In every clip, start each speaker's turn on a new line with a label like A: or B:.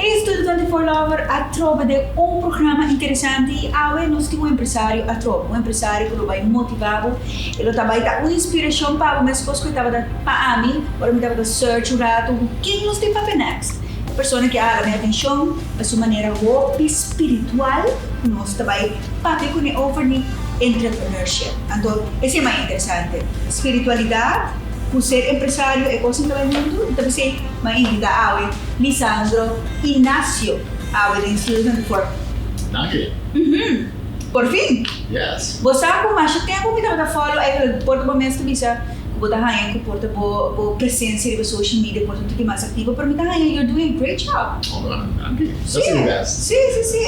A: Hey Studio 24 Lover atrobe den un programa interesante y awe nos tin un empresario atrobe, un empresario cu lo bay motiva bo, e lo ta bay ta un inspiracion pa bo mescos cu e tabata pa ami ora mi tabata search un rato cu ken nos tin papia next. E persona ki a hala mi atencion pa su manera hopi spiritual cu nos ta bay papia cune over di entrepreneurship. Anto esey e mas interesante, spiritualidad cu ser empresario e cosnan ta bay hunto, mi ta bisey. M'a invita awe Lisandro Ignacio awe den Studio 24.
B: Danki.
A: Uhum. Por fin!
B: Yes.
A: Bo sa ku masha tempu mi tabata follow eigenlijk por ta bo mes ta bisa ku bo ta haña ku por ta bo bo presencia riba social media por ta un tiki mas activo pero mi ta haña you're doing a great job.
B: Oh danki.
A: Sí, sí, sí, sí.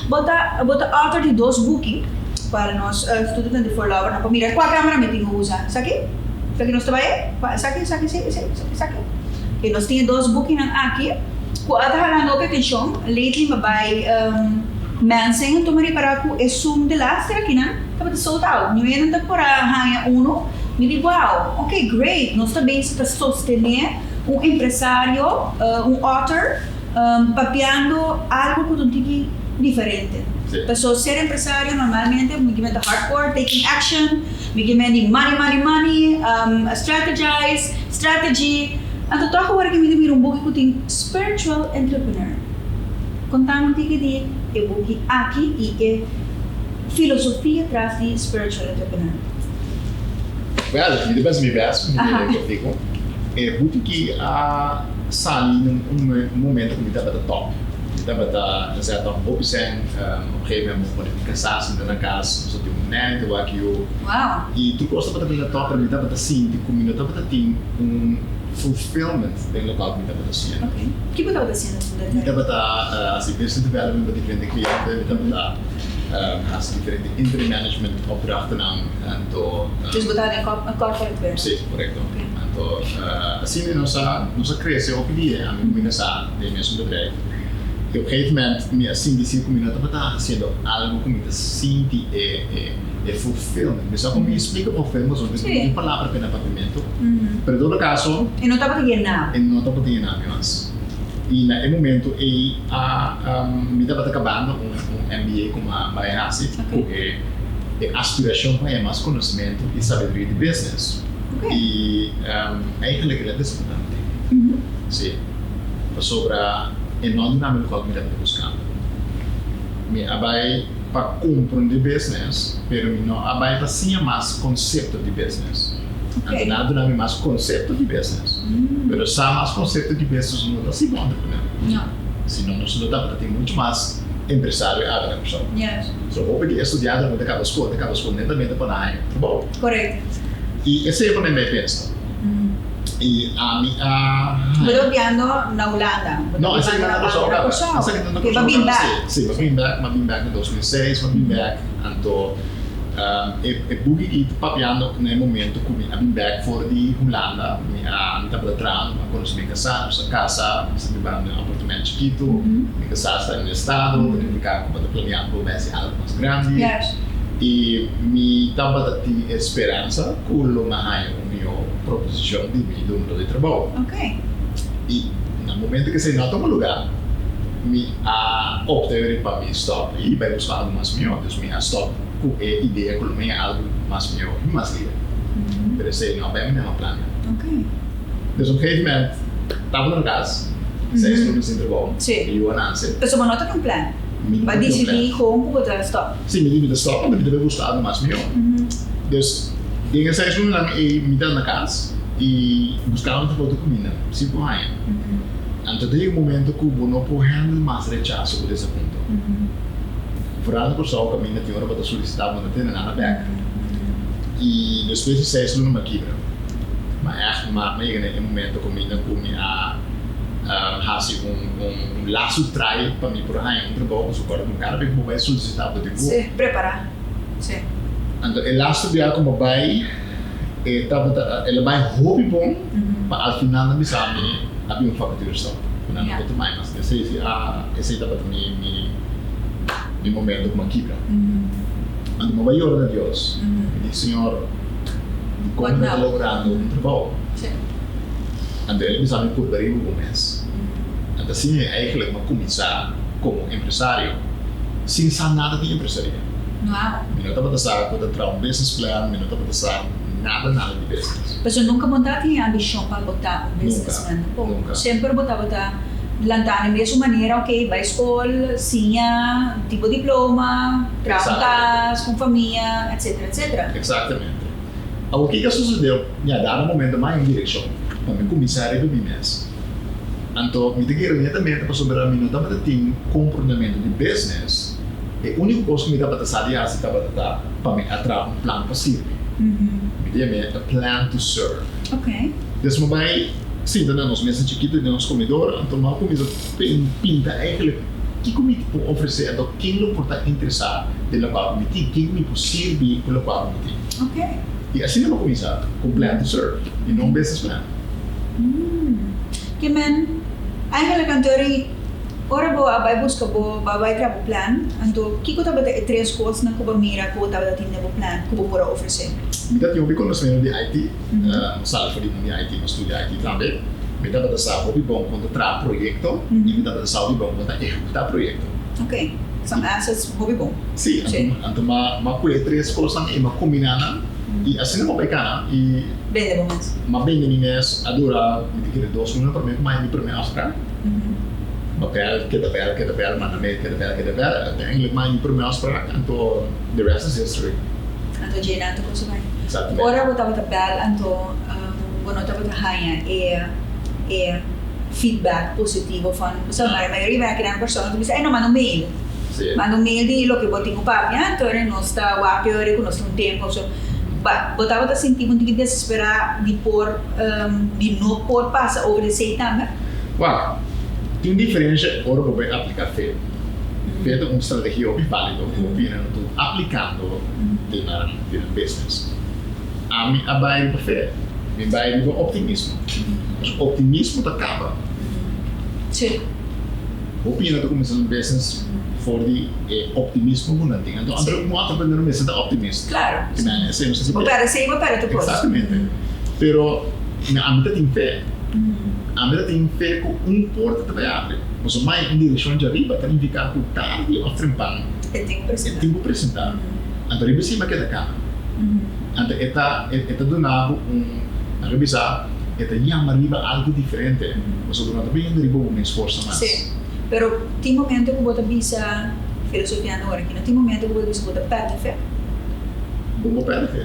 A: Bo ta bo ta author di dos buki para nos Studio 24 lover nan por mira kua camera mi tin ku usa. Esaki? Esaki nos ta bai? Esaki, esaki, sí, sí, esaki. Ke nos tin e dos bukinan aki ku a ta halando hopi atenshon. Lately mi a bai Mensing anto mi a ripará ku esun delaster akinan tabata sold out. Niun hende ta por a haña unu. Mi di wow, ok great, nos ta bezig ta sostené un empresario, un author papiando algu ku ta un tiki diferente. Paso ser empresario normalmente mi kimen ta hardcore, taking action, mi kimen di money, money, money, strategize. Strategy, Anto tòg awor aki mi ta mira un buki ku tin Spiritual Entrepreneur. Konta mi un tiki di e buki aki i e filosofia tras di Spiritual Entrepreneur.
B: Wèl, mi ta pensa mi bèst ku mi ta lei kòrtiku. E buki ki a sali na un momento ku mi tabata tòp. Mi tabata zèt òf hopi sèn. Op un gegeven moment mi pone mi kasá, sinta na kas, mi sa tin un nèn, ta wak yu. I tur kos tabata bira tòp, pero mi tabata sinti ku mi no tabata tin un fulfillment den lokual ku mi tabata hasiendo.
A: Ok. Ki bo tabata hasiendo
B: Mi tabata hasi business development pa diferente kliente, mi tabata hasi diferente interim management opdrachtennan, anto.
A: Dus bo tabata den corporate wereld?
B: Si, korekto. Anto asina nos a nos a krese hopi dia, ami ku mi kasá den e mesun bedrijf. I op gegeven moment mi a sinti si ku mi no tabata hasiendo algu ku mi ta sinti e. E fulfillment. Mi sa con mi explica fulfillment pasobra mi no tin palabra p'e na papiamento. Pero en todo caso.
A: E no tabata yena
B: bo. E no tabata yena mi mas. Y na e momento ey a mi tabata cabando un MBA cu mi a bay haci cu e aspiracion pa haña mas conocimento y sabiduria di business. Y eigenlijk el a desapunta mi. Si. Pasobra e no a duna mi locual cu mi tabata buscando. Mi a bay. Pa comprende business, pero mi no a bay pa siña mas concepto di business. Anto nan a duna mi mas concepto di business. Pero sa mas concepto di business no ta siba entrepreneur. Si no nos lo tabata tin mucho mas empresario awe na Kòrsou. So hopi di e studiantenan ku ta kaba skol ta kaba skol netamente pa nan haña trabou. I esei a pone mi pensa. I ami a.
A: Bo ta papiando na Hulanda?
B: No, esaki ta na Kòrsou kaba. Esaki ta na Kòrsou
A: kaba,
B: si. Si, mi a bin bèk, mi a bin bèk na 2006, mi a bin bèk. Anto e buki aki ta papiando na e momento ku mi a bin bèk for di Hulanda. Mi a, mi tabata trahando, mi a konosé mi kasá, nos a kasa, mi sta bibando den un apartamento chikitu. Mi kasá sta den estado, ta nifiká ku bo ta planeando pa bo hasi algu mas grandi. I mi tabata tin e speransa ku lo mi a haña un mihó proposishon di mi dunadó di trabou. I na momento ku esei no a tuma lugá, mi a opta yori pa mi stòp i bai buska algu mas mihó. Dus mi a stòp ku e idea ku lo mi haña algu mas mihó i mas liber. Pero esei no a bai manera mi a plania. Dus op gegeven moment tabata na kas, seis luna sin trabou, mi yu a nase.
A: Pasobra bo no ta tin un plan. Bo a disidí gewoon ku bo ta stòp.
B: Si, mi di mi ta stòp pasobra mi ta bai buska algu mas mihó. Dus den e seis lunanan ei mi ta na kas i buskando un trabou ta kuminda sin por haña. Anto ta yega un momento ku bo no por handle mas rechaso ku desapunto. Vooral na Kòrsou kaminda tin ora bo ta solisitá bo no tene nada bèk. I despues di seis luna mi a kibra. Ma ègt mi a yega na e momento kaminda ku mi a hasi un lastu trai pa mi por haña un trabou pasobra kòrda ku kada bes ku bo bai solisitá bo tin ku.
A: Sí, prepará. Sí.
B: Anto e lastu bia ku bo bai e tabata el a bai hopi bon pa al final nan bisa mi a bin un vakatura stòp ku nan no por tuma mas. Esei si a esei tabata mi mi mi momento ku mi a kibra. Anto mi a bai yora na Dios. Mi di, Señor, dikon mi no ta logrando un trabou? Anto el a bisa mi purba riba bo mes. Anto asina eigenlijk mi a kuminsá komo empresario sin sa nada di empresaria. Mi no tabata sa ku ta traha un business plan, mi no tabata sa nada nada di business.
A: Pasobra nunka bo ta tin e ambishon pa bo ta un businessman.
B: Nunka, nunka.
A: Semper bo tabata lanta na e mesun manera, ok, bai skol, siña, tipo diploma, traha un kas, ku un famia, etcetera, etcetera.
B: Eksaktamente. Awor kiko a sosodé? Mi a dado momento mas un direkshon pa mi kuminsá riba mi mes. Anto mi ta kere netamente pasobra mi no tabata tin komprondementu di business. E úniko kos ku mi tabata sa di hasi tabata ta pa mi a traha un plan pa sirbi. Mi ta yam'é a plan to serve. Des mi bai sinta na nos mesa chikitu den nos komedor, anto mi a kuminsá pinta eigentlik kiko mi por ofresé, anto ken lo por ta interesá den lokual ku mi tin, ken mi por sirbi ku lokual ku mi tin. I asina mi a kuminsá ku un plan to serve i no un business plan.
A: Ke men, eigenlijk anto ri ora bo a bai buska bo bo a bai traha bo plan, anto kiko tabata e tres kosnan ku bo a mira ku bo tabata tin den bo plan ku bo por a ofresé?
B: Mi ta tin hopi konosementu di IT, mi sali for di mundu di IT, mi a studia IT tambe. Mi tabata sa hopi bon kon ta traha proyekto i mi tabata sa hopi bon kon ta ehekutá proyekto.
A: Ok, son assets hopi bon.
B: Sí, anto mi a kue e tres kosnan i mi a kombiná nan i asina mi a bai kana i.
A: Bende bo mes.
B: Mi a bende mi mes, a dura mi ta kere dos luna promé ku mi a haña mi promé afsprak. Mi a bèl, keda bèl, keda bèl, manda mail, keda bèl, keda bèl, uiteindelijk mi a haña mi promé afsprak, anto the rest is history.
A: Anto dje nan ta kusa bai. Ora bo tabata bèl anto bo no tabata haña e e feedback positivo van, pasobra mayoria bia kinan persona ta bisa, ey no manda un mail. Manda un mail di loke bo tin ku papia, anto nos ta wak e ora ku nos tin un tempu of so. Ba, bo tabata sinti bo un tiki desesperá di por, di no por pasa over esei tambe?
B: Wak, tin un diferensha ora bo bai apliká fe. Fe ta un strategia hopi válido ku hopi hende no ta aplikando den nan den nan business. Ami a bai riba fe, mi bai riba optimismo. Pasobra optimismo ta kaba.
A: Sí.
B: Hopi hende ta kuminsá nan business for di e optimismo ku nan tin. Anto un entrepreneur mester ta optimist.
A: Claro.
B: Esei mester
A: Bo perde esei, bo perde tur kos.
B: Exactamente. Pero ami ta tin fe. Ami ta tin fe ku un porta ta bai abri. Pasobra mai un direkshon djariba ta nifiká ku tardi òf trempan
A: E tin ku presentá.
B: E tin ku presentá. Anto riba esei mi a keda kana. Anto e ta e ta duna bo un, nan ke bisa, e ta yama riba algu diferente. Pasobra bo no ta bini riba bo mes forsa mas.
A: Sí. Pero tin momento ku bo ta bisa, filosofiando ora aki, no tin momento ku bo ta bisa bo ta pèrdè fe?
B: Bo no pèrdè fe.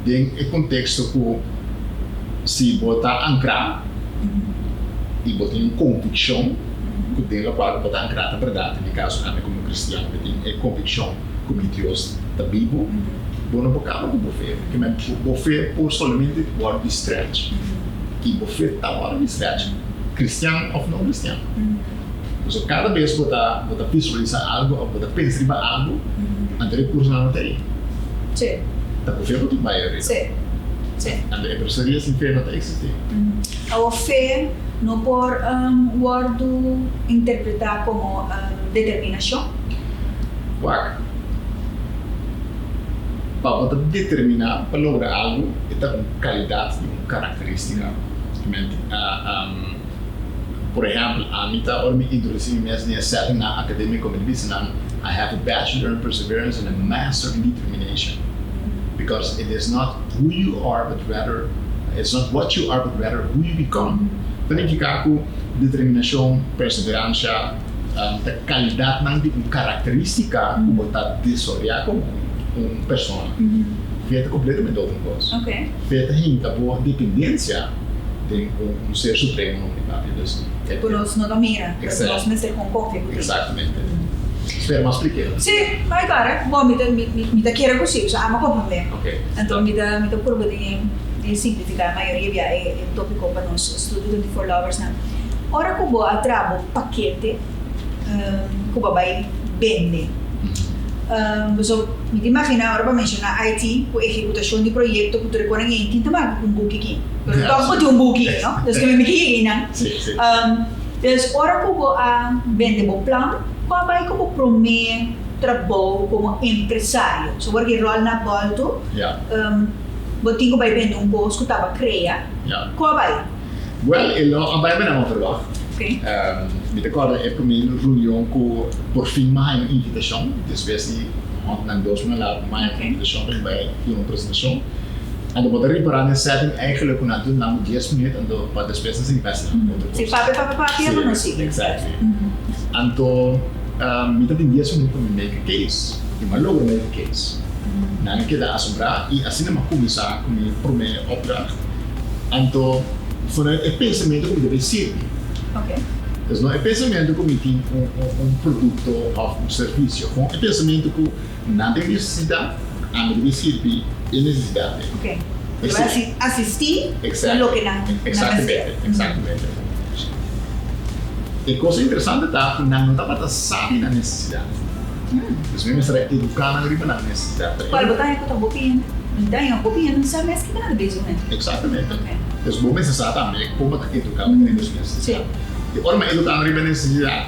B: Den e konteksto ku si bo ta ankrá i bo tin un konvikshon ku den lokual ku bo ta ankrá ta bèrdat, den mi kaso ami komo kristian mi tin e konvikshon ku mi Dios ta bibu, bo no por kaba ku bo fe. Bo fe por solamente wòrdu di stretch i bo fe ta wòrdu di stretch. Kristian òf no kristian. Pasobra kada bes bo ta bo ta visualisá algu òf bo ta pensa riba algu, anto e rekursonan no ta ei.
A: Sí.
B: Ta ku fe bo tin bai ariba.
A: Sí. Sí.
B: Anto e personaria sin fe no ta eksistí.
A: Awor fe no por wòrdu interpretá komo determinashon?
B: Wak. Pa bo ta determiná pa logra algu e ta un kalidat di un karakterístika. Por ehèmpel, ami ta ora mi introdusí mi mes den e settingnan akadémiko mi ta bisa nan, I have a bachelor in perseverance and a master in determination. Because it is not who you are but rather it's not what you are but rather who you become. Ta nifiká ku determinashon, perseveransha ta kalidatnan di un karakterístika ku bo ta desaroyá komo un persona. Fe ta kompletamente otro kos. Fe ta hinka bo dependensia den un ser supremo no di papia. Dus
A: e. Ku nos no ta mira, pero ku nos mester kon konfia ku tin.
B: Eksaktamente. Spera mas splik'é.
A: Sí, mai kara. Bon, mi ta mi ta kere ku sí, pasobra amo komprondé. Anto mi ta mi ta purba di di simplifiká mayoria bia e e tópiko pa nos Studio 24 Loversnan. Ora ku bo a traha bo pakete ku bo a bai bende. Pasobra mi ta imaginá ora bo a menshoná IT ku ehekutashon di proyekto ku tur e konan ei tin ta maka ku un buki aki. Pero tòg bo tin un buki, no? Dus ke mi ke yega einan. Dus ora ku bo a bende bo plan, ku a bai ku bo promé trabou komo empresario? So ora ki ròl na bòltu, bo tin ku bai bende un kos ku tabata krea. Ku a bai?
B: Wèl, e lo a bai manera bo verwagt. Mi ta kòrda e promé reunion ku por fin mi a haña un invitashon, despues di hònt dos luna largu mi a haña un invitashon pa mi bai duna un presentashon. Anto bo ta ripará den setting eigenlijk ku nan ta duna bo dies minuut anto pa despues nan sigui pasa nan otro kos.
A: Si papia papia papia bo no sigui.
B: Exactly. Anto mi ta tin dies minuut pa mi make a case i mi a logra make a case. Nan a keda asombrá i asina mi a kuminsá ku mi promé opdracht. Anto vanuit e pensamentu ku mi debe sirbi. Dus no e pensamentu ku mi tin un produkto òf un servisio. Kon e pensamentu ku nan tin nesesidat, ami debe sirbi e nesesidat ei.
A: Ok. Bo ta bai asistí na loke nan mester.
B: Eksaktamente, eksaktamente. E kos interesante ta ku nan no tabata sabi nan nesesidat. Dus mi mester a eduká nan riba nan nesesidat.
A: Kual bo ta haña ku ta hopi hende? Mi ta haña hopi hende no sa mes kiko nan ta bezig kuné.
B: Eksaktamente. Dus bo mester sa tambe kon bo ta eduká nan riba su nesesidat. I ora mi a eduká nan riba e nesesidat,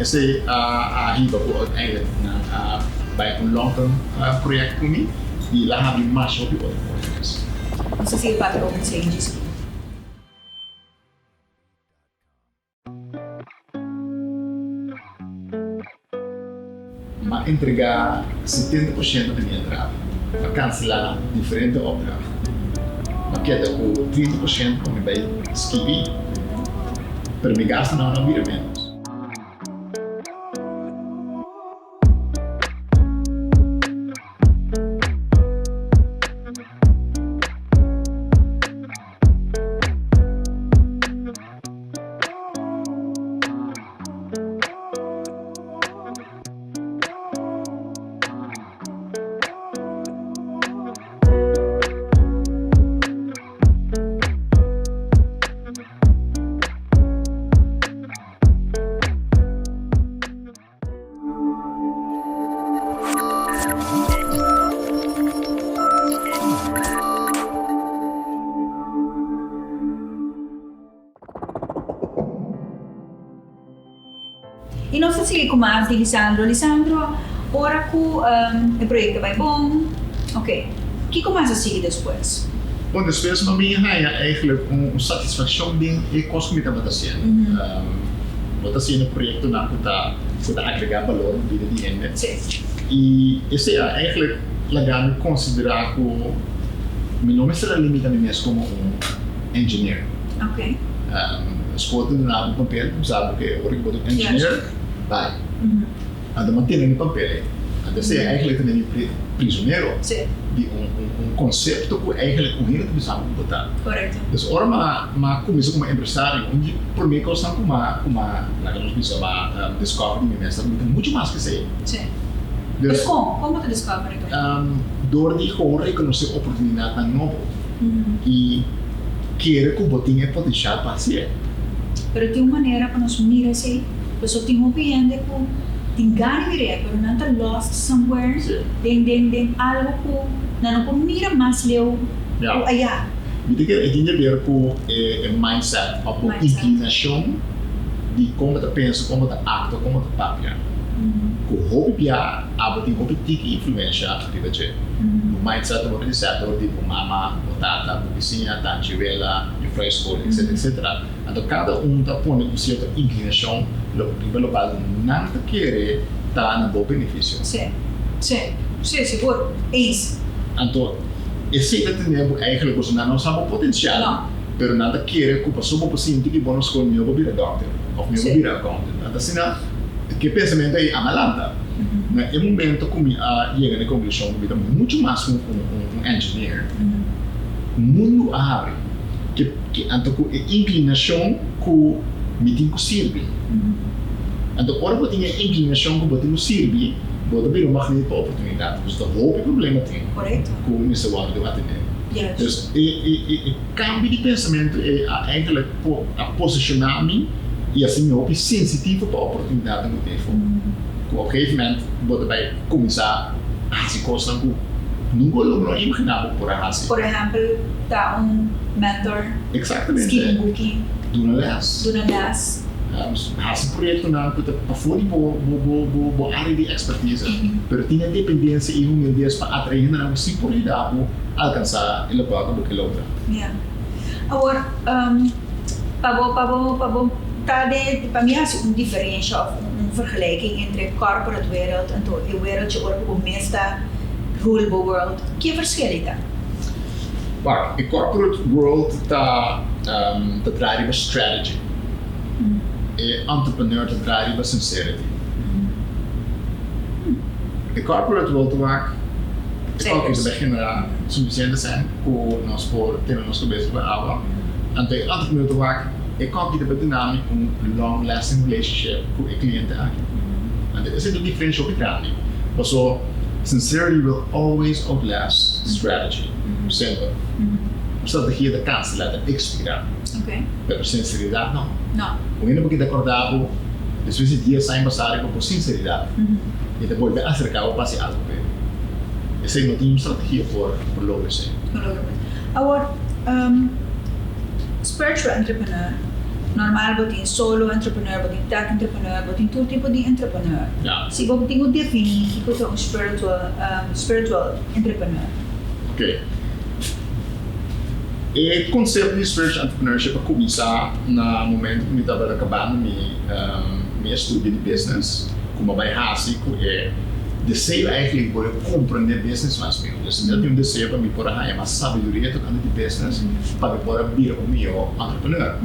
B: esei a hiba ku uiteindelijk nan a bai un long term project ku mi i el a habri masha hopi otro porta mes.
A: Nos ta sigui papia over changes.
B: M'a entregá 70% di mi entrada pa kanselá diferente opdracht. M'a keda ku 30% pa mi bai skibi, pero mi gastunan no a bira ménos.
A: Y nos ta sigui cu mas di Lisandro. Lisandro, ora cu e proyecto bay bon, ok, kico mas a sigui despues?
B: Bon, despues mi a bin haya eigenlijk un satisfaccion den e cos cu mi tabata haciendo. Bo ta haciendo proyectonan cu ta cu ta agrega balor na bida di hende. Y esey a eigenlijk laga mi considera cu mi no mester a limita mi mes como un engineer. School ta duna bo papel, bo sa bo ke ora cu bo ta un engineer, bai. Anto mi a tene mi papel ey. Anto esey eigenlijk ta tene mi prisonero di un concepto cu eigenlijk un hende ta bisa bo cu bo ta. Dus ora mi a cuminsa como empresario, un di prome cosnan cu mi a, laga nos bisa, mi a discover di mi mes ta cu mi ta mucho mas cu esey.
A: Pero con? Con bo ta discover e cosa?
B: Door di gewoon reconoce oportunidadnan nobo y kere cu bo tin e potencial pa hacié.
A: Pero tin un manera pa nos mira esey? Pasobra tin hopi hende cu tin gana di mir'é, pero nan ta lost somewhere den den den algo cu nan no por mira mas leu cu ayá.
B: Mi ta kere e tin di haber cu e mindset of bo inclinacion di con bo ta pensa, con bo ta actua, con bo ta papia. Cu hopi bia abo tin hopi tiki influencia riba dje. Bo mindset ta hopi di set dor di bo mama, bo tata, bo bisiña, tanchi, wela, juffrouw school, etc. Etc. Anto kada un ta pone un sierto inklinashon riba lokual nan ta kere ta na bo benefisio.
A: Sí, sí, sí, sigur. Eens.
B: Anto esei ta tene bo eigenlijk pasobra nan no sa bo potensial, pero nan ta kere ku pasobra bo por sinti ku bo na skol mihó bo bira dòkter òf mihó bo bira accountant. Anto asina ke pensamentu ei a malanta. Na e momento ku mi a yega na e konklushon ku mi ta muchu mas ku un engineer, mundu a habri. Ke ke anto ku e inklinashon ku mi tin ku sirbi. Anto ora bo tin e inklinashon ku bo tin ku sirbi, bo ta bira un magneet pa oportunidat. Pasobra ta hopi problema tin ku mester wòrdu atendé. Dus e e e e kambio di pensamentu ei a eigentlik po a posishoná mi i hasi mi hopi sensitivo pa oportunidatnan ku tin afó. Ku op gegeven moment bo ta bai kuminsá hasi kosnan ku nunka lo no imaginá bo por a hasi.
A: Por ehèmpel, ta un mentor,
B: Exactamente.
A: skibi un buki,
B: Duna les.
A: duna les.
B: Hasi proyectonan cu ta pafó di bo bo bo bo bo área di expertise, pero tin e dependencia y humildez pa atrae hendenan cu si por yuda bo alcansa e locual cu bo ke logra.
A: Ya. Awor, pa bo pa bo pa bo. ta den, pa mi hasi un diferensha òf un vergelijking entre corporate wereld anto e wereldje ora ku bo mes ta rule bo world, ki e verschil ei ta?
B: Wak, e corporate world ta ta draai riba strategy. E entrepreneur ta draai riba sincerity. E corporate world ta wak e kòke ta bai generá sufisiente sèn ku nos por tene nos kabes riba awa. Anto e entrepreneur ta wak e kòke ta bai duna mi un long lasting relationship ku e kliente aki. Anto esei ta un diferensha hopi grandi. Paso sincerity will always outlast strategy. Semper. Un strategia ta kanselá, ta ekspirá. Pero sinseridat no. Un hende por keda kòrda bo despues di dies aña pasá riba bo sinseridat i ta bolbe aserká bo pa hasi algu p'e. Esei no tin un strategia por por logra esei.
A: Por logra esei. Awor, spiritual entrepreneur, normal bo tin solo entrepreneur, bo tin tech entrepreneur, bo tin tur tipo di entrepreneur. Si bo tin ku definí kiko ta un spiritual spiritual entrepreneur.
B: Oké. E konsepto di spiritual entrepreneurship a kuminsá na momento ku mi tabata kabando mi mi estudio di business, ku mi a bai hasi ku e deseo eigenlijk di por komprendé business mas mihó. Dus mi a tin un deseo pa mi por a haña mas sabiduria tokante di business pa mi por a bira un mihó entrepreneur.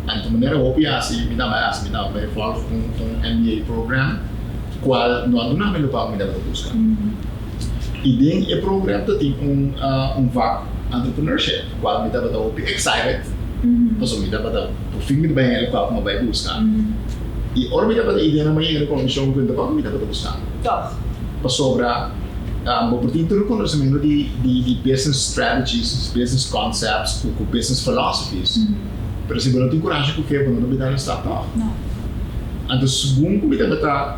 B: Anto manera hopi hasi mi tambe a hasi, mi tambe a bai vòlg un un MBA program kual no a duna mi lokual ku mi tabata buska. I den e program ta tin un un vak entrepreneurship cual mi tabata hopi excited pasobra mi tabata por fin mi ta bai hende cual cu mi a bai busca i ora mi tabata idea nan mi a yega na conclusion cu no ta cual cu mi tabata buscando pasobra bo por tin tur e conocimento di di business strategies, business concepts cu business philosophies pero si bo no tin curashi cu fe bo no ta bida na stap tog. Anto segun cu mi tabata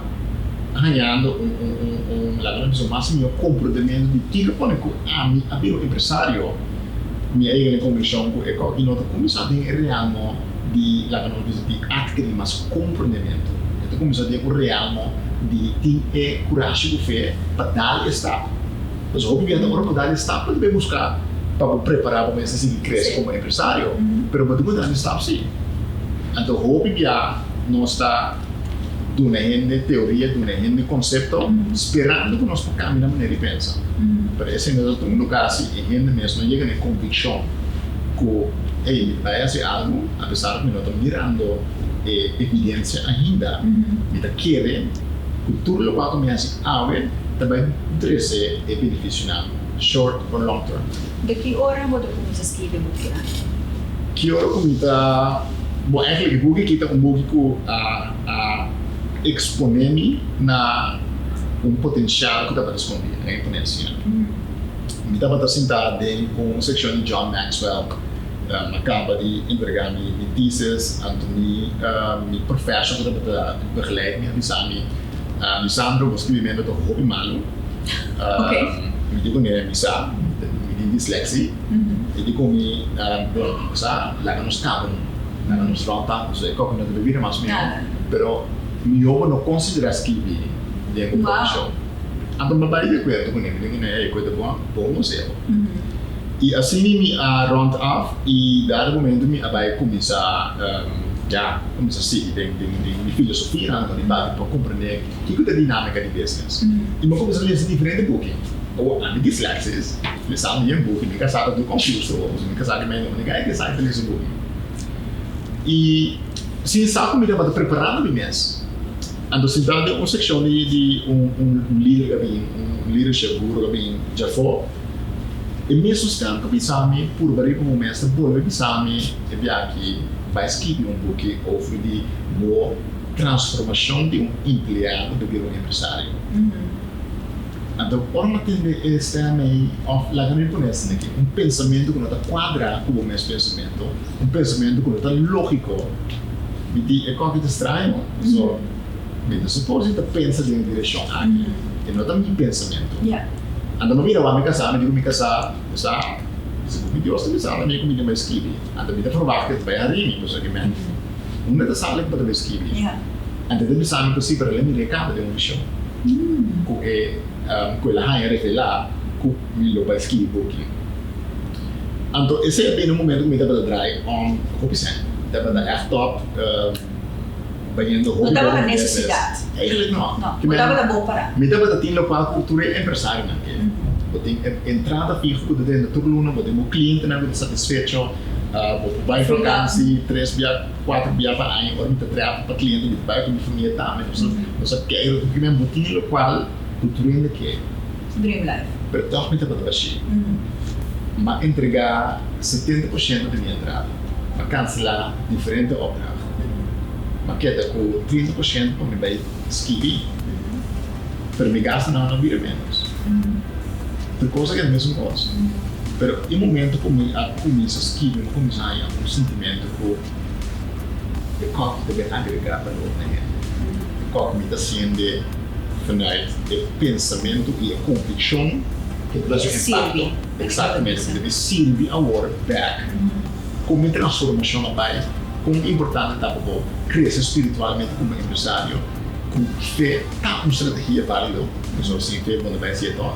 B: hañando un un un un laga nos bisa mas mihó komportamentu di kiko pone ku ami a bira un empresario, mi a yega na e konklushon ku e kòki no ta kuminsá den e realmo di laga nos bisa di atkerí mas komprondementu, e ta kuminsá den un realmo di tin e kurashi ku fe pa dal e stap. Pasobra hopi bia ta ora bo dal e stap bo ta bai buska pa bo prepará bo mes ta sigui krese komo empresario, pero bo tin ku dal e stap sí. Anto hopi bia nos ta. Duna hende teoria, duna hende konsepto, sperando ku nos por kambia nan manera di pensa. Pero esei no ta tuma lugá si e hende mes no yega na e konvikshon ku, ey, mi ta bai hasi algu, apesar ku mi no ta mirando e evidensia ainda, mi ta kere ku tur lokual ku mi hasi awe ta bai trese e benefisionan short or long term.
A: De ki ora bo ta kuminsá skibi buki aki?
B: Ki ora ku mi ta. Bon, eigenlijk e buki aki ta un buki ku a a eksponé mi na un potensial ku tabata skondí, na e ponencia. Mi tabata sintá den un sekshon di John Maxwell, mi a kaba di entregá mi mi thesis, anto mi mi professor ku tabata begeleid mi a bisa mi, Lisandro, bo skibimentu ta hopi malu. Mi di kuné, mi sa, mi tin dislexie. E di ku mi, Bon, sa, laga nos kaba no. Laga nos rònt tantu. So e kòke no ta bira mas mihó. Pero mihó bo no konsiderá skibi den bo profeshon. Anto mi a bai di akuerdo kuné. Mi di kuné, Ey, ku e ta bon, bon konseho. I asina mi a rònt af i dado momento mi a bai kuminsá, ya, kuminsá sigui den mi filosofianan di papia pa komprendé kiko ta e dinámika di business. I mi a kuminsá lesa diferente buki. Awor, ami dislexis. Mi sa mi yen buki, mi kasá ta tur confused awor, pasobra mi kasá di mei no mi gai decide pa lesa buki. I sin sa ku mi tabata preparando mi mes, anto sintá den un sekshon di di un un lider ku a bin, un leadership guru ku a bin djafó, e mesun stem ku a bisa mi purba riba bo mes ta bolbe bisa mi e biaha bai skibi un buki over di bo transformashon di un empleado pa bira un empresario. Anto ora bo tende e stem ei of laga mi pone asina aki, un pensamentu ku no ta kuadra ku bo mes pensamentu, un pensamentu ku no ta lógiko, mi di e kòki ta straño, so mi ta supos di ta pensa den e direkshon aki, e no ta mi pensamentu. Anto mi mira wak mi kasá, mi di ku mi kasá, bo sa, segun mi Dios ta bisa mi ku mi tin bai skibi, anto mi ta ferwagt ku e ta bai hari mi, pasobra ki men unda ta sali ku bo ta bai skibi? Anto e ta bisa mi ku si, pero el a mira e kaba den un vishon. Ku e ku el a haña revelá ku mi lo bai skibi buki. Anto esei a bini un momento ku mi tabata drai om hopi sèn. tabata ègt tòp, bayendo
A: No
B: hopi
A: tabata
B: bon business.
A: nesesidat.
B: Eigenlijk no.
A: No,
B: Ke
A: bo
B: men
A: tabata bon pará.
B: mi tabata tin lokual ku tur e empresarionan ke. Bo tin e entrada fiho ku ta drenta tur luna, bo tin bo klientenan ku ta satisfecho, bo por bai
A: Freedom.
B: vakansi tres bia, kuater bia pa aña. Ora mi ta travel pa kliente mi ta bai ku mi famia tambe. Nos a nos a keiru. Ke men bo tin lokual ku tur hende ke.
A: Dream life.
B: Pero tòg mi tabata bashí. M'a entregá 70% di mi entrada. M'a kanselá diferente opdracht. M'a keda ku 30% pa mi bai skibi. Pero mi gastunan no a bira ménos. Tur kos a keda mesun kos. Pero e momento ku mi a kuminsá skibi, mi a kuminsá haña un sintimentu ku e kòki ta bin agregá balor na hende. E kòki mi ta siende vanuit e pensamentu i e konvikshon ku ta su impakto. Eksaktamente, mi ta bin sirbi awor bèk kon mi transformashon a bai, kon importante ta pa bo krese spiritualmente komo empresario, ku fe ta un strategia válido, pasobra sin fe bo no bai hasié tòg.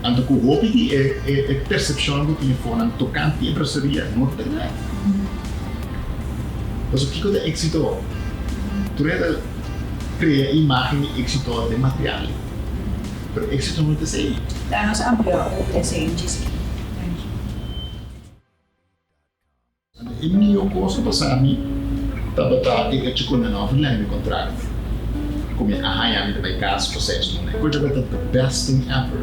B: Anto ku hopi di e e persepshonnan ku tin afonan tokante di empresaria no ta bèrdat. Pasobra kiko ta éksito? Tur hende Crea imagen di éxito den material, pero éxito no ta esey.
A: Laga nos amplia over esey un chisky. Danki.
B: E mihó kos a pasa mi tabata e hecho ku nan a verleng mi kontrakt ku mi a haña mi ta bai kas pa seis luna. E kos tabata the best thing ever.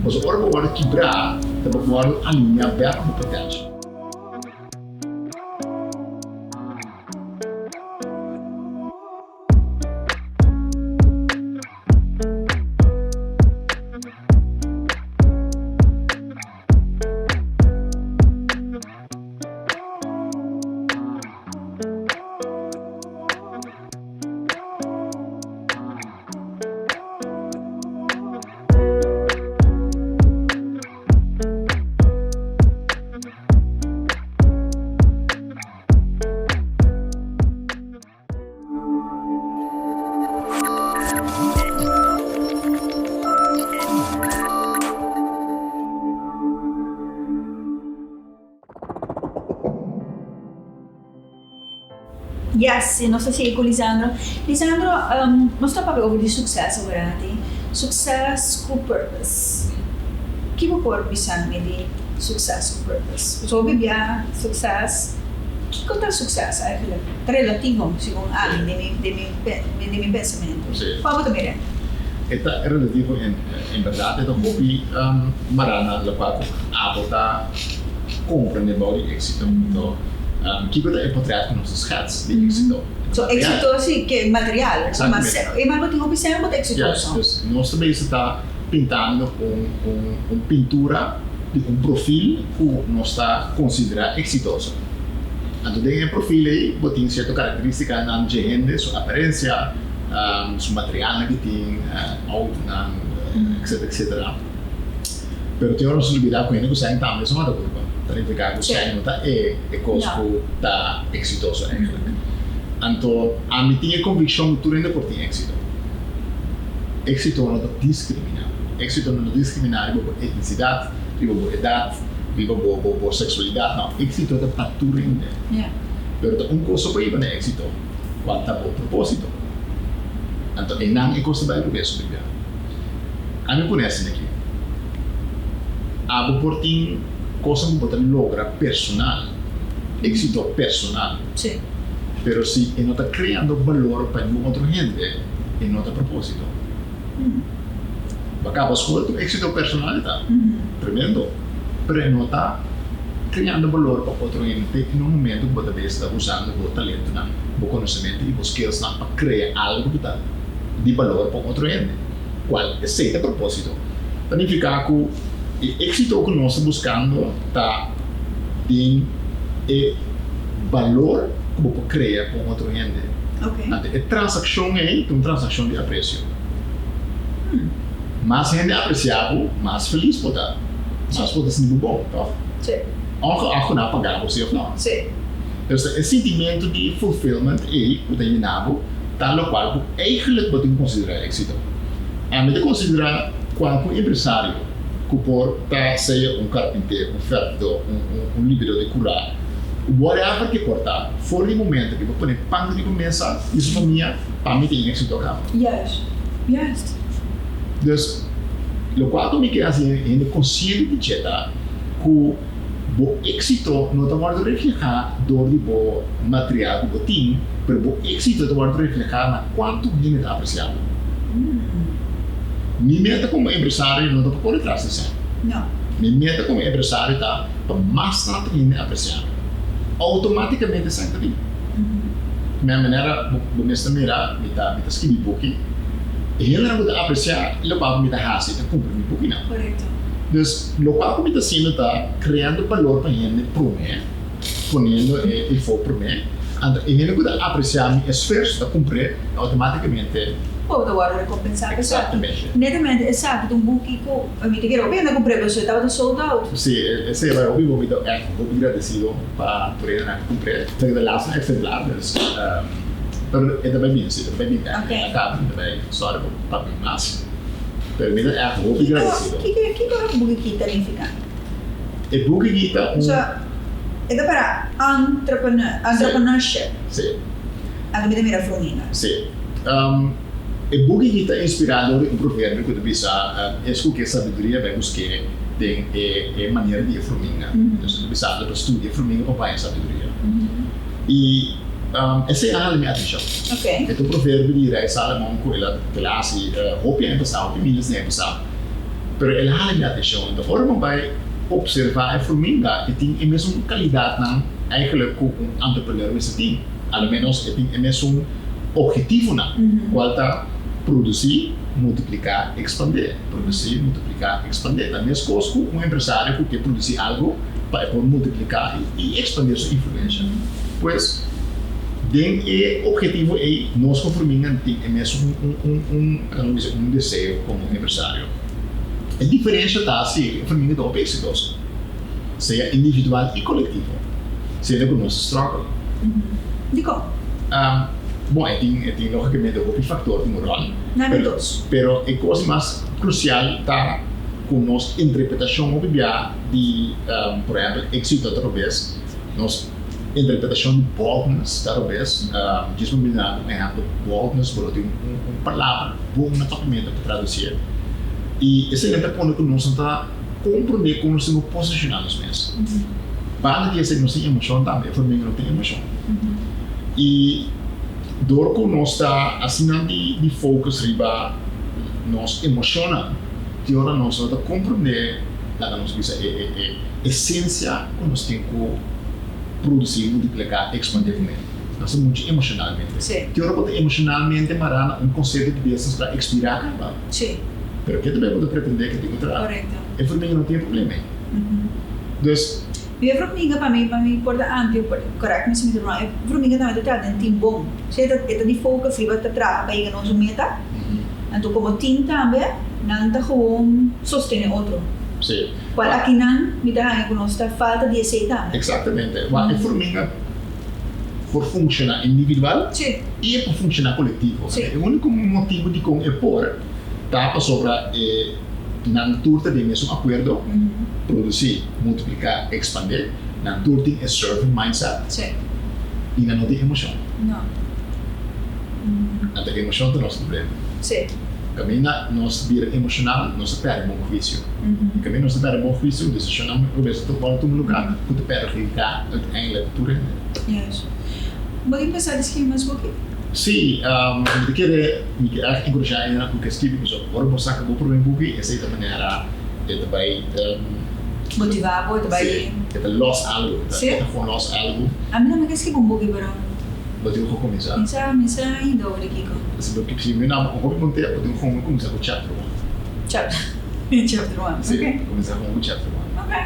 B: Pasobra ora bo wòrdu kibrá ta bo wòrdu aliñá bèk ku bo potential.
A: Yes, y nos ta sigui cu Lisandro. Lisandro, nos ta papia over di succes aworati. Succes cu purpose. Ki bo por bisa mi di succes cu purpose? Pasobra hopi bia succes, kico ta succes eigenlijk? Ta relativo, segun ami, den mi, den mi, den mi pensamentu.
B: Sí.
A: Cua bo ta mira?
B: E ta relativo en, en berdad e ta hopi mará na locual cu abo ta comprende bao di exito. Anto, kico ta e potret cu nos ta schets di exito?
A: So exito si ke material,
B: Exactamente.
A: ma e mal bo tin hopi sèn bo ta exitoso.
B: Yes, dus nos ta bezig ta pintando un un un pintura di un profil ku nos ta konsiderá eksitoso. Anto den e profil ei bo tin sierto karakteristikanan dje hende, su aparensia, su materialnan ki tin, outonan, etcetera, etcetera. Pero tin ora nos ta lubidá ku hende ku sèn tambe su mata kulpa. Ta nifiká ku sèn no ta e e kos ku ta eksitoso eigentlik. Anto ami tin e konvikshon ku tur hende por tin éksito. Éksito no ta diskriminá. Éksito no ta diskriminá riba bo etnisidat, riba bo edat, riba bo bo bo seksualidat. No, éksito ta pa tur hende. Pero ta un kos so pa hiba na éksito, kual ta bo propósito. Anto einan e kos ta bai rubes hopi bia. Ami pone asina aki, Abo por tin kosnan ku bo ta logra personal, éksito personal. Pero si e no ta kreando balor pa niun otro hende, e no ta propósito. Bo a kaba skol, tur éksito personal e ta. Tremendo. Pero e no ta kreando balor pa otro hende te na un momento ku bo ta bes ta usando bo talentonan, bo konosementu i bo skillsnan pa krea algu ku ta di balor pa un otro hende. Kual esei ta propósito? Ta nifiká ku e éksito ku nos ta buskando ta den e balor ku bo por krea pa un otro hende. Anto e transakshon ei ta un transakshon di apresio. Mas hende apresiá bo, mas felis bo ta. Mas bo ta sinti bo bon, tòg? Òngeacht ku nan a pagá bo si òf nò. Dus e sintimentu di fulfillment ei ku ta yena bo ta lokual ku eigentlik bo tin ku konsiderá éksito. Ami ta konsiderá kualke un empresario ku por ta sea un karpinter, un fèrfdó, un un un libidó di kurá. Whatever ku por ta, for di momento ku bo pone pan riba mesa di su famia, pa mi tin éksito kaba.
A: Juist, juist.
B: Dus, lokual ku mi ke hasi hende konsiente di dje ta ku bo éksito no ta wòrdu reflehá dor di bo material ku bo tin, pero bo éksito ta wòrdu reflehá na kuantu hende ta apresiá bo. Mi meta komo empresario no ta pa kore tras di sèn.
A: No.
B: Mi meta komo empresario ta pa mas tantu hende apresiá mi. Outomátikamente sèn ta bin. Mi manera bo mes ta mira mi ta mi ta skibi buki, e hendenan ku ta apresiá lokual ku mi ta hasi ta kumpra mi bukinan.
A: Korekto.
B: Dus lokual ku mi ta hasiendo ta kreando balor pa hende promé, poniendo e efo promé, anto e hende ku ta apresiá mi esfuerso ta kumpr'é outomátikamente.
A: Bo ta wòrdu rekompensá pa esaki.
B: Eksaktamente.
A: Netamente esaki ta un buki ku mi ta kere hopi hende a kumpr'é pasobra e tabata sold out.
B: Sí, esei bai hopi bo. Mi ta ègt hopi gradesido pa tur hende nan a kumpr'é. Esaki ta e laatste eksemplar, dus pero e ta bai bin, sí, e ta bai bin bèk. E ta kaba, mi ta bai sòru pa bin mas. Pero mi ta ègt hopi gradesido.
A: Kiko kiko e buki ki ta nifiká?
B: E buki ki ta un.
A: So, e ta para entrepreneur, entrepreneurship.
B: Sí.
A: Anto mi ta mira fruminga.
B: Sí. E buki ki ta inspirá dor di un proverbio ku ta bisa, Es ku ke sabiduria bai busk'é den e e manera di e fruminga. Entonces e ta bisando pa studia e fruminga pa baña sabiduria. I esei a hala mi atenshon. E ta un proverbio di Rei Salomon ku el a ku el a hasi hopi aña pasá, hopi miles di aña pasá. Pero el a hala mi atenshon. Enton ora bo bai opservá e fruminga e tin e mesun kalidatnan eigentlik ku un entrepreneur mester tin. A lo ménos e tin e mesun ophetivonan, kual ta produsí, multipliká, ekspandé. Produsí, multipliká, ekspandé. Ta meskos ku un empresario ku ke produsí algu pa e por multipliká i ekspandé su influensha. Pues, den e ophetivo ei, nos ku Furminga tin e mesun un un un un bisa un deseo komo empresario. E diferensha ta si e Furminga ta hopi eksitoso, sea individual i kolektivo, siendo ku nos ta struggle.
A: Dikon?
B: Bon, e tin e tin logikamente hopi faktor tin un ròl.
A: Nan e dos.
B: Pero e kos mas krusial ta ku nos interpretashon hopi bia di, por ehèmpel, éksito ta robes, nos interpretashon di boldness ta robes. Djis pa mira un ehèmpel, boldness bo lo tin un un palabra bon na papiamentu pa tradusié. I esei ta pone ku nos no ta komprondé kon nos tin ku posishoná nos mes. Banda di esei nos tin emoshon tambe, e forminga no tin emoshon. I dor ku nos ta asina di di focus riba nos emoshonnan, tin ora nos no ta komprondé, laga nos bisa, e e e esensia ku nos tin ku produsí, multipliká, ekspandé kuné. Nos ta muchu emoshonalmente. Tin ora bo ta emoshonalmente mará na un konsepto di business ku a ekspirá kaba. Pero ke ta bai bo ta pretendé ke tin ku traha? E forminga no tin e problema ei. Dus.
A: Mi e vruminga pa mi pa mi por ta amplio por correct me si mi ta wrong e vruminga tambe ta traha den team bon si e ta e ta di focus riba ta traha pa yega na un meta anto como team tambe nan ta gewoon sostene otro
B: Si.
A: cual akinan mi ta haña cu nos ta falta di esey tambe.
B: Exactamente. Wak e vruminga por funciona individual
A: Si.
B: y e por funciona colectivo.
A: Si.
B: E unico motibo dicon e por ta pasobra e. Nan tur ta den mesun akuerdo, produsí, multipliká, ekspandé. Nan tur tin e serving mindset.
A: Sí.
B: I nan no tin emoshon.
A: No.
B: Anto emoshon ta nos problema.
A: Sí.
B: Kaminda nos bira emoshonal, nos ta pèrdè bon huisio. I kaminda nos ta pèrdè bon huisio, desishonnan robes ta wòrdu tuma lugá ku ta perhudiká uiteindelijk tur hende.
A: Juist. Bo tin pensá di skirbi mas buki?
B: Sí, mi ta kere, mi ke ègt enkurashá hendenan ku ke skirbi pasobra ora bo saka bo promé buki, esei ta manera e ta bai
A: Motivá bo, e ta bai.
B: Sí, e ta lòs algu, e ta
A: Sí.
B: e ta gewoon lòs algu.
A: Ami tambe ke skirbi un buki pero.
B: Bo tin ku kuminsá.
A: Mi sa, mi sa ainda over di kiko.
B: Si bo si mi na hopi bon tempu, bo tin ku gewoon kuminsá ku chapter one.
A: Chapter, chapter one,
B: Sí,
A: oké.
B: kuminsá gewoon ku chapter one.
A: Oké.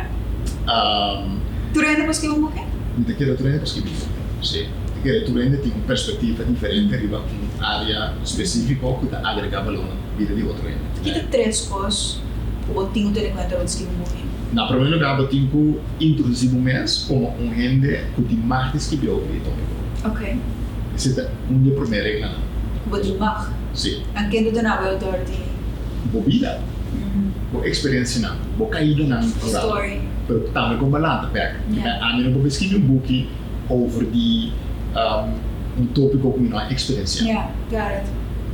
A: Tur hende por skirbi un buki?
B: Mi ta kere tur hende por skirbi un buki, sí. Mi ta kere tur hende tin un perspektiva diferente riba un área spesífiko ku ta agregá balor na bida di otro hende.
A: Ki ta tres kos ku bo tin ku tene kuenta ora bo ta skirbi un buki?
B: Na promé lugá bo tin ku introdusí bo mes komo un hende ku tin mag di skirbi over di e tópiko.
A: Oké.
B: Esei ta un di e promé reglanan.
A: Ku bo tin mag?
B: Sí.
A: An ken ta duna bo e outority?
B: Bo bida, bo eksperensianan, bo kaidanan
A: Bo
B: oral.
A: story.
B: Pero tambe kon bo a lanta bek. Ami no por bai skirbi un buki over di un topiko ku mi no a eksperensiá.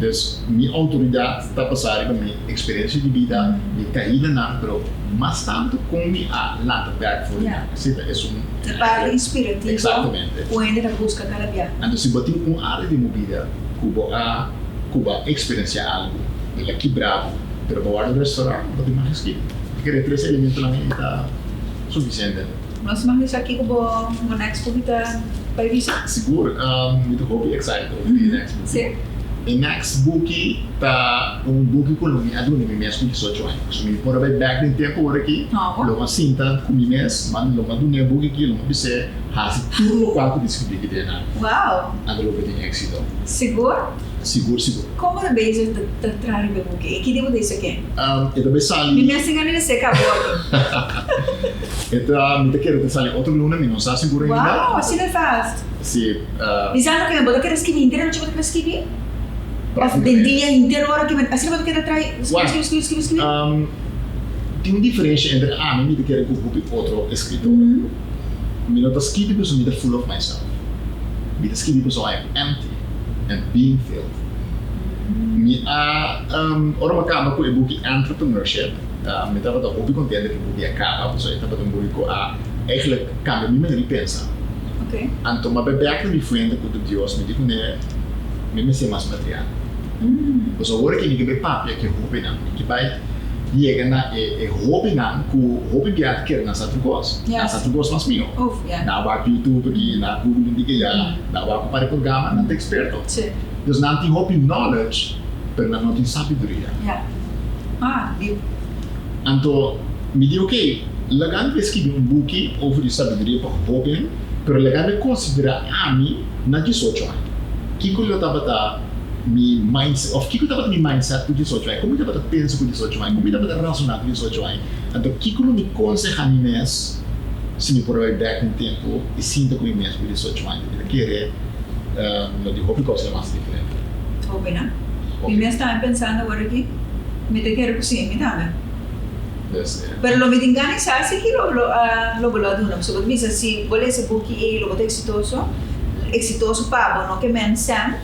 B: Dus mi outoridat ta basá riba mi eksperensia di bida, mi kaidanan, pero mas tantu kon mi a lanta bek for di nan. Esei ta esun.
A: E parti inspirativo ku hende ta buska kada bia.
B: Anto si bo tin un área den bo bida ku bo a ku bo a eksperensiá algu, el a kibra bo, pero bo wòrdu restorá, bo tin mas skibi. Mi kere tres elementonan ei ta sufisiente.
A: Nos mag bisa kiko bo bo next buki ta bai bisa?
B: Sigur, mi ta hopi excited over di e next buki.
A: Si.
B: E next buki ta un buki ku lo mi a duna mi mes ku diesocho aña. So mi por a bai bek den tempu ora aki, lo mi a sinta ku mi mes, lo mi a duna e buki aki, lo mi a bis'é hasi tur lokual ku deskribí aki den nan.
A: Wow!
B: Anto lo bo tin éksito.
A: Sigur?
B: Sigur, sigur.
A: Kon bo ta bezig ta traha riba e buki? I ki dia bo ta hisa ken?
B: E ta bai sali.
A: Mi mes tin gana di seka bo aki.
B: E ta, mi ta kere ta sali otro luna, mi no sa sigur ainda.
A: Wow, asina fast.
B: Si.
A: Bisa no ke bo ta kere skibi henter anochi bo ta kere skibi? Of den dia henter ora ke asina bo ta kere traha skibi skibi skibi skibi skibi?
B: Tin un diferensha entre ami mi ta kere ku hopi otro eskritor. Mi no ta skibi pasobra mi ta full of myself. Mi ta skibi pasobra I am empty and being filled. Mi a, ora mi a kaba ku e buki Entrepreneurship, mi tabata hopi kontento ku e buki a kaba pasobra e tabata un buki ku a eigenlijk kambia mi manera di pensa. Anto mi a bai bek na mi fuente ku ta Dios, mi di kuné mi mester mas material. Pasobra ora ke mi ke bai papia ku e hobennan, mi ke bai yega na e hobennan ku hopi bia ta kere nan sa tur kos. Nan sa tur kos mas mihó. Nan a wak YouTube aki, nan a Google un diki ya, nan a wak un par di programa, nan ta eksperto. Dus nan tin hopi knowledge, pero nan no tin sabiduria. Anto mi di ok, laga mi skibi un buki over di sabiduria pa hoben, pero laga mi konsiderá ami na diesocho aña. Kiko lo tabata mi mindset, òf kiko tabata mi mindset ku diesocho aña? Kon mi tabata pensa ku diesocho aña? Kon mi tabata rasoná ku diesocho aña? Anto kiko lo mi konsehá mi mes si mi por a bai bèk den tempu i sinta ku mi mes ku diesocho aña? Mi ta kere lo di hopi kos lo mas diferente.
A: Hopi, no? Mi mes tambe pensando awor aki, mi ta kere ku si, mi tambe. Pero lo mi tin gana di sa si ki lo lo lo bo lo a duna. Pasobra bo ta bisa si bo lesa buki ei lo bo ta eksitoso, eksitoso pa bo no ke men sèn.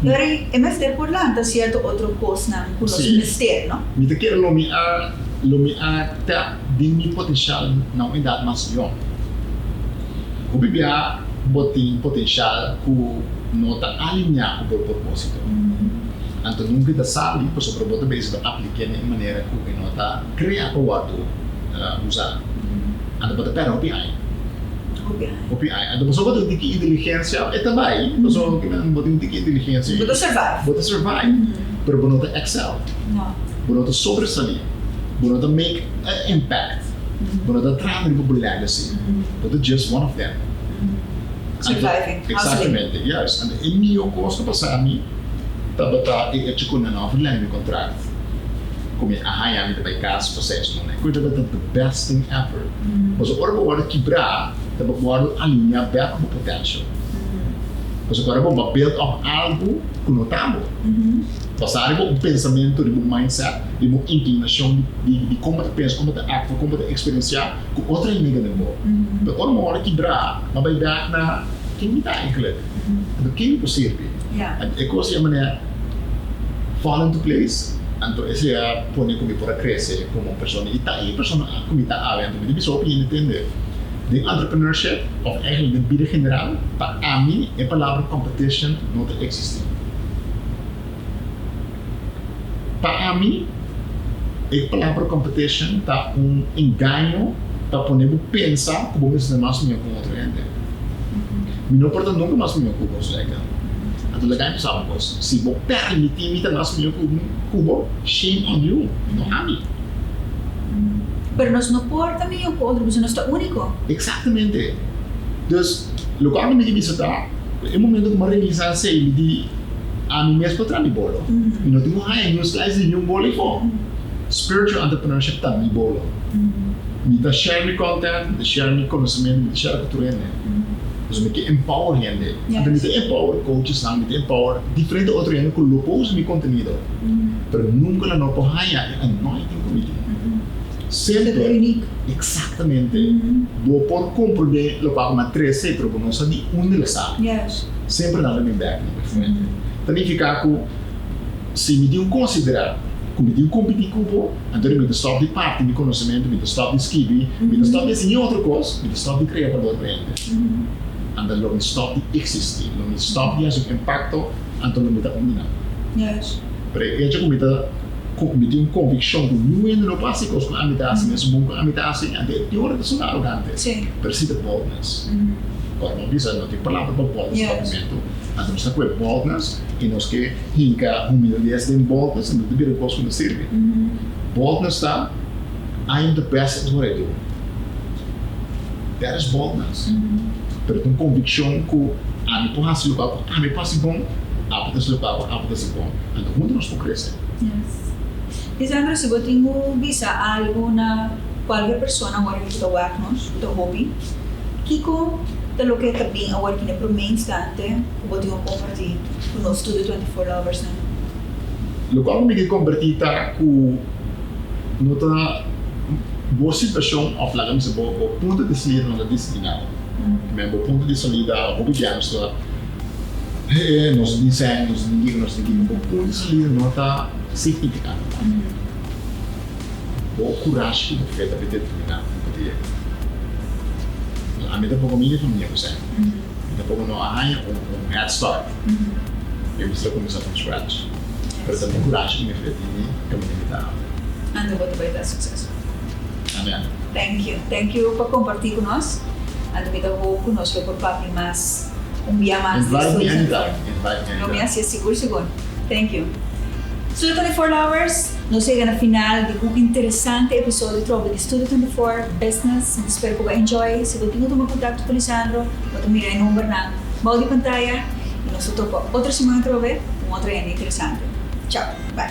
A: Pero e mester por lanta sierto otro kosnan ku nos mester, no?
B: Mi ta kere lo mi a lo mi a tap den mi potenshal na un edat mas yòn. Hopi bia bo tin potenshal ku no ta alineá ku bo propósito. Anto nunka e ta sali pasobra bo ta bezig ta aplik'é na e manera ku e no ta krea pa wòrdu usá. Anto bo ta pèrdè hopi aña. Hopi aña. Anto pasobra bo tin un tiki inteligensia, e ta bai. Pasobra bo tin un tiki inteligensia.
A: Bo ta survive.
B: Bo ta survive, pero bo no ta excel. Bo no ta sobresalí. Bo no ta make an impact. Bo no ta traha riba bo legacy. Bo ta just one of them.
A: Surviving.
B: Exactamente, juist. Anto e mihó kos ku pasa mi tabata e echo ku nan a verleng mi kontrakt ku mi a haña mi ta bai kas pa seis luna. E ku tabata the best thing ever. Pasobra ora bo wòrdu kibrá ta bo wòrdu alineá bèk ku bo potential. Pasobra ora bo a build up algu ku no ta bo. Basá riba un pensamentu, riba un mindset, riba un inklinashon di kon bo ta pensa, kon bo ta aktua, kon bo ta eksperensiá. Ku otro hende den bo. Pero ora mi wòrdu kibrá, mi a bai bèk na ken mi ta eigentlik? Anto ken mi por sirbi? Anto e kos ei a manera fall into place, anto esei a pone ku mi por a krese komo persona i ta e persona ku mi ta awe. Anto mi ta bisa hopi hende tende, den entrepreneurship òf eigentlik den bida general, pa ami e palabra competition no ta eksistí. Pa ami, e palabra competition ta un engaño pa pone bo pensa ku bo mester ta mas mihó ku un otro hende. Mi no por ta nunka mas mihó ku bo, Zuleika. Anto laga mi bisa un kos, si bo permití mi ta mas mihó ku bo, shame on you, no ami.
A: Pero nos no por ta mihó ku otro pasobra nos ta úniko.
B: Eksaktamente. Dus, lokual ku mi ke bisa ta, e momento ku mi a realisá esei, mi di. Ami mes por traha mi bolo. Mi no tin ku haña niun slice di niun bolo afó. Spiritual entrepreneurship ta mi bolo. Mi ta share mi content, mi ta share mi konosementu, mi ta share ku tur hende. Pasobra mi ke empower hende. Anto mi ta empower coachesnan, mi ta empower diferente otro hende ku lo por usa mi kontenido. Pero nunka nan no por haña e anointing ku mi tin. Semper.
A: Uniek.
B: Eksaktamente. Bo por komprondé lokual ku mi a trese, pero bo no sa di unda el a sali. Semper nan ta bin bèk na mi fuente. Ta nifiká ku si mi tin ku konsiderá ku mi tin ku kompetí ku bo, anto mi ta stòp di parti mi konosementu, mi ta stòp di skibi, mi ta stòp di hasi ni otro kos, mi ta stòp di krea balor pa hende. Anto lo mi stòp di eksistí, lo mi stòp di hasi un impakto, anto lo mi ta un di nan. Pero e echo ku mi ta mi tin un konvikshon ku niun hende no por hasi kos ku ami ta hasi mes bon ku ami ta hasi, anto e ora ta sona arogante. Pero si ta boldness. Ora bo bisa no tin palabra pa boldness papiamentu, anto nos ta kohe boldness i nos ke hinka humildes den boldness anto ta bira kos ku no sirbi. Boldness ta I am the best at what I do. That is boldness. Pero ta un konvikshon ku ami por hasi lokual ku ami por hasi bon, abo ta hasi lokual ku abo ta hasi bon. Anto huntu nos por krese.
A: Yes. Lisandro, si bo tin ku bisa algu na kualke persona awor ku ta wak nos, ku ta hopi, kiko ta loke ta bin awor ki na promé instante ku bo tin ku kompartí ku nos Studio 24 Loversnan?
B: Lokual ku mi ke kompartí ta ku no ta bo situashon òf laga mi bisa bo bo punto di salida no ta disiplinado. Men bo punto di salida hopi bia nos ta eh nos tin sèn, nos tin kiko, nos tin kiko. Bo punto di salida no ta signifikante. Bo kurashi ku bo fe ta bin determiná ku bo ta yega. Ami tampoko mi di famia ku sèn. Mi tampoko no a haña un head start. Mi mester a kuminsá from scratch. Pero ta mi kurashi ku mi fe tin mi kaminda mi ta awe.
A: Anto bo ta bai ta sukseso.
B: Amen.
A: Thank you. Thank you pa kompartí ku nos. Anto mi ta hoop ku nos lo por papia mas un bia mas di
B: Invite me anytime. Invite me
A: Lo mi
B: anytime.
A: hasié sigur sigur. Thank you. Studio 24 Lovers, nos yega na final di un interesante episodio trobe di Studio 24 Business. Mi ta spera ku bo a enjoy. Si bo tin ku tuma kontakto ku Lisandro, bo ta mira e numbernan bou di pantaya. I nos ta topa otro siman atrobe ku un otro hende interesante. Chao. Bye.